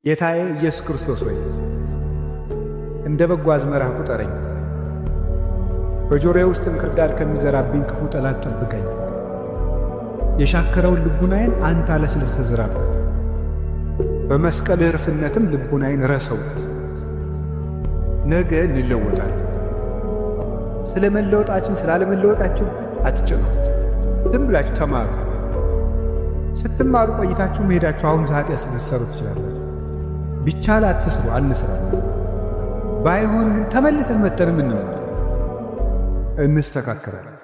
ጌታዬ ኢየሱስ ክርስቶስ ሆይ፣ እንደ በጎ አዝመራህ ቁጠረኝ። በጆሮዬ ውስጥ እንክርዳድ ከሚዘራብኝ ክፉ ጠላት ጠብቀኝ። የሻከረውን ልቡናዬን አንተ አለስልሰህ ዝራበት፣ በመስቀል እርፍነትም ልቡናዬን ረሰው። ነገ እንለወጣለን። ስለ መለወጣችን ስላለመለወጣችን አትጨነቁ። ዝም ብላችሁ ተማሩ። ስትማሩ ቆይታችሁ መሄዳችሁ አሁን ኃጢአት ስትሰሩ ትችላላችሁ። ቢቻል አትስሩ፣ አንስራ። ባይሆን ግን ተመልሰን መተንም እንማር፣ እንስተካከላለን።